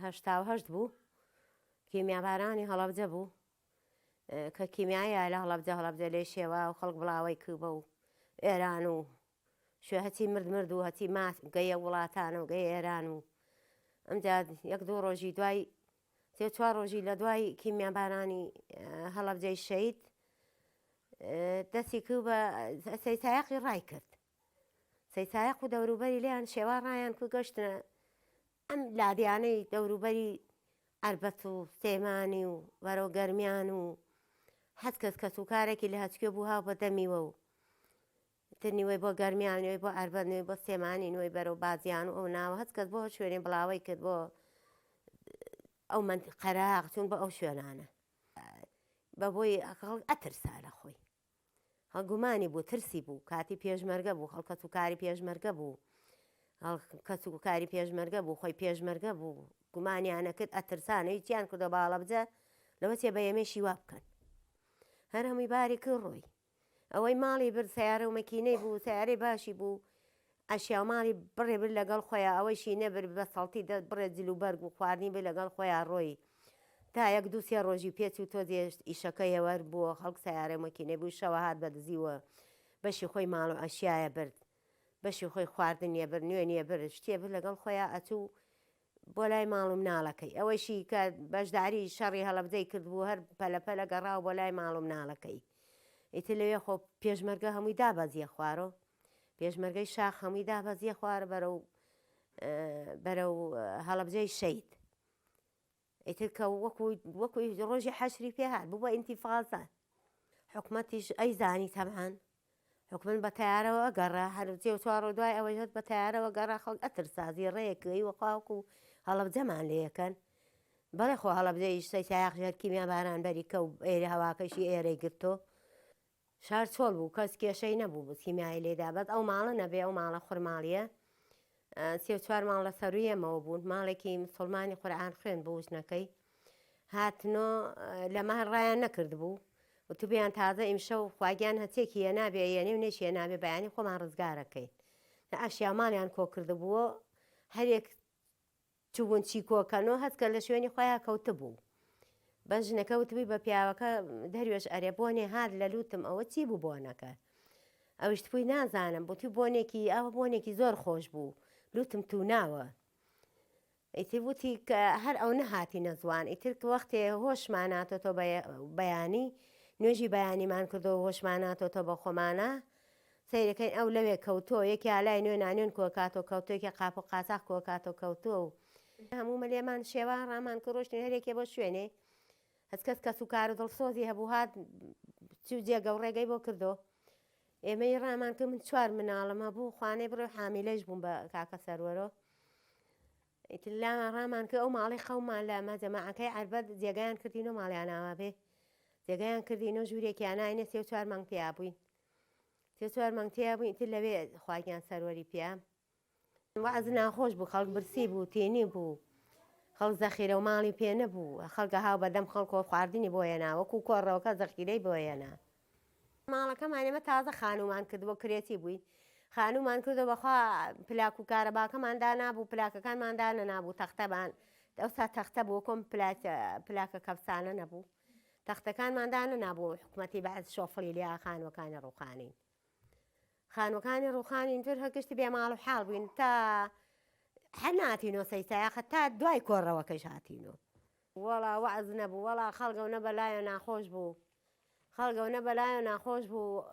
88 بوو کیمیابارانی هەڵەبجە بوو کە کیمیایە لە هەڵەبجە هەڵەبجە لێ شێوا و خەڵک بڵاوەی کردبە و ئێران و شوێ هەچی مرد مرد و هەچی مات گەیە وڵاتان و گەیە ئێران و ئەمجا یەک دوو ڕۆژی دوای سێ چوار ڕۆژی لە دوای کیمیابارانی هەڵەبجەی شەید دەستی کرد بە سەیتایەقی ڕای کرد سەیتایەق و دەوروبەری لێیان شێوا ڕایان کرد گەشتنە ئەم لادیانەی دەوروبەری عەربەت و سێمانی و بەرەو گەرمیان و هەچ کەس کەس و کارێکی لە هەچکوێ بوو هاو بە دەمیوە و تر نیوەی بۆ گەرمیان نیوەی بۆ عەربەت نیوەی بۆ سلێمانی نیوەی بەرەو بازیان و ئەو ناوە هەچ کەس بۆ هەر شوێنێ بڵاوەی کرد بۆ ئەو قەراغ چوون بۆ ئەو شوێنانە بە بۆی خەڵک ئەترسا لە خۆی خەڵک گومانی بوو ترسی بوو کاتی پێشمەرگە بوو خەڵک کەس و کاری پێشمەرگە بوو کەس و کاری پێشمەرگە بوو خۆی پێشمەرگە بوو گومانیانە کرد ئەترسانە هیچیان کردە باڵەبجە لەوە چێ بە ئێمەشی وا بکەن هەر هەمووی باری کرد ڕۆی ئەوەی ماڵی برد سەیارە و مەکینەی بوو سەیارەی باشی بوو ئەشیا و ماڵی بڕێ برد لەگەڵ خۆیا ئەوەیشی نەبرد بە سەڵتی دە بڕێ جل و بەرگ و خواردنی برد لەگەڵ خۆیا ڕۆی تا یەک دوو سێ ڕۆژی پێ چوو تۆزێ ئیشەکە هێوەر بووە خەڵک سەیارە و مەکینەی بوو شەوە هات بە دزیوە بەشی خۆی ماڵ و ئەشیایە برد بەشی خۆی خواردنیە برد نوێنیە برد شتێ برد لەگەڵ خۆیا ئەچوو بۆ لای ماڵ و مناڵەکەی. ئەوەیشی کە بەشداری شەڕی هەڵەبجەی کردبوو هەر پەلە پەلە گەڕاوە بۆ لای ماڵ و مناڵەکەی. ئیتر لەوێ خۆ پێشمەرگە هەمووی دابەزیە خوارۆ. پێشمەرگەی شاخ هەمووی دابەزیە خوار بەرەو بەرەو هەڵەبجەی شەید. ئیتر کە وەکو وەکو ڕۆژی حەشری پێ هات بوو بە ئینتیفازە. حکومەتیش ئەیزانی تەبعەن حکومەت بە تەیارەوە ئەگەڕا هەر سێ و چوار ڕۆژ دوای ئەوەش هەر بە تەیارەوە گەڕا خەڵک ئەترسا زیڕەیەک ئەی وەخوا وەکو هەڵەبجەمان لێ ئەکەن بەڵێ خۆ هەڵەبجەیش سەیتایەقش هەر کیمیا باران بەری کە و ئێرە هەواکەشی ئێرەی گرتۆ شار چۆڵ بوو کەس کێشەی نەبوو بوو کیمیای لێدا بەس ئەو ماڵە نەبێ ئەو ماڵە خورماڵیە سێ و چوار ماڵ لە سەروی ئێمەوە بوون ماڵێکی مسوڵمانی قورئان خوێن بوو ژنەکەی هاتنۆ لە مار ڕایان نەکردبوو وتبیان تازە ئیمشەو خواگیان هەچێکی یەنابێ یەنێ و نێشیە نابێ بەیانی خۆمان ڕزگارەکەین ئەشیا ماڵیان کۆ کردبووە هەرێک چوبوون چی کۆکەنۆ هەست کە لە شوێنی خۆیا کەوتبوو بەس ژنەکە وتبووی بە پیاوەکە دەروێش ئەرێ بۆنێ هات لە لوتم ئەوە چی بوو بۆنەکە ئەویش تبووی نازانم بوتی بۆنێکی ئەوە بۆنێکی زۆر خۆش بوو لوتم توناوە ئیتر وتی کە هەر ئەو نەهاتینە زوان ئیتر وەختێ هۆشمان هاتۆتەوە بەیانی نوێژی بەیانیمان کردەوە هۆشمان هاتۆتەوە بە خۆمانە سەیرەکەین ئەو لەوێ کەوتووە یەکێ ئالای نوێ نانوێن کۆکاتەوە کەوتووە یەکێ قاپ و قاچاخ کۆکاتەوە کەوتووە و هەموو مەلێمان شێوا ڕامان کرد ڕۆشتین هەرێکێ بۆ شوێنێ هەچ کەس کەس و کار و دڵسۆزی هەبوو هات چوو جێگە و ڕێگەی بۆ کردۆ ئێمەی ڕامان کرد من چوار مناڵم هەبوو خوانەی بڕێ و حامیلەش بووم بە کاکە سەروەرۆ ئیتر لامان ڕامان کرد ئەو ماڵی خەومان لە مەجەماعەکەی عەربەت جێگایان کردین و ماڵیان ئاوا بێ جێگایان کردین و ژوورێکیان ناینە سێ و چوار مانگ پێیا بووین سێ چوار مانگ تێیا بووین ئیتر لەوێ خواگیان سەروەری پێیا وەعز ناخۆش بوو خەڵک برسی بوو تینی بوو خەڵک زەخیرە و ماڵی پێ نەبوو خەڵکە هاو بەدەم خەڵکۆ خواردنی بۆ هێنا وەکو کۆڕەوەکە زەخیرەی بۆ هێنا ماڵەکەمان ئێمە تازە خانوومان کردبوو کرێچی بووین خانوومان کردو بەخوا پلاک و کارەباکەمان دانابوو پلاکەکانمان دانەنابوو تەختەمان ئەوسا تەختە بوو کۆم پلاکە کەپسانە نەبوو تەختەکانمان دانەنابوو حکومەتی بەعس شۆفڵی لێ خانووەکانی ڕووخانین خانووەکانی ڕووخانین تر هەر گشتی بێ ماڵ و حاڵ بووین تا هەر ناتینۆ سەیتایەخە تا دوای کۆڕەوەکەش هاتینۆ وەڵا وەعز نەبوو وەڵا خەڵک ئەونە بەلایەوە ناخۆش بوو خەڵک ئەونە بەلایەوە ناخۆش بوو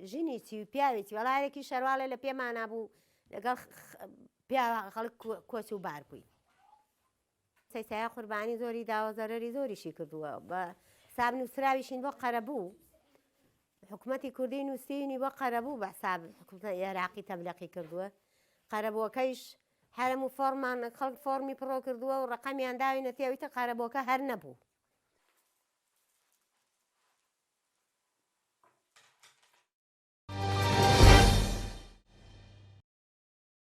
ژنی چی و پیاوی چی وەڵا هەرێکی شەرواڵێ لە پێمانا بوو لەگەڵ پیاوە خەڵک کۆچ و بار بووین سەیتایە قوربانی زۆری داوە زەرەری زۆریشی کردووە بە حساب نووسراویشین بۆ قەرەبوو حکومەتی کوردی نووسینی بۆ قەرەبوو بە حساب حکومەتی عێراقی تەبلەقی کردووە قەرەبووەکەیش هەرەموو فۆڕمان خەڵک فۆڕمی پڕۆ کردووە و ڕەقەمیان داوینەتێ ئیتر قەرەبووەکە هەر نەبوو.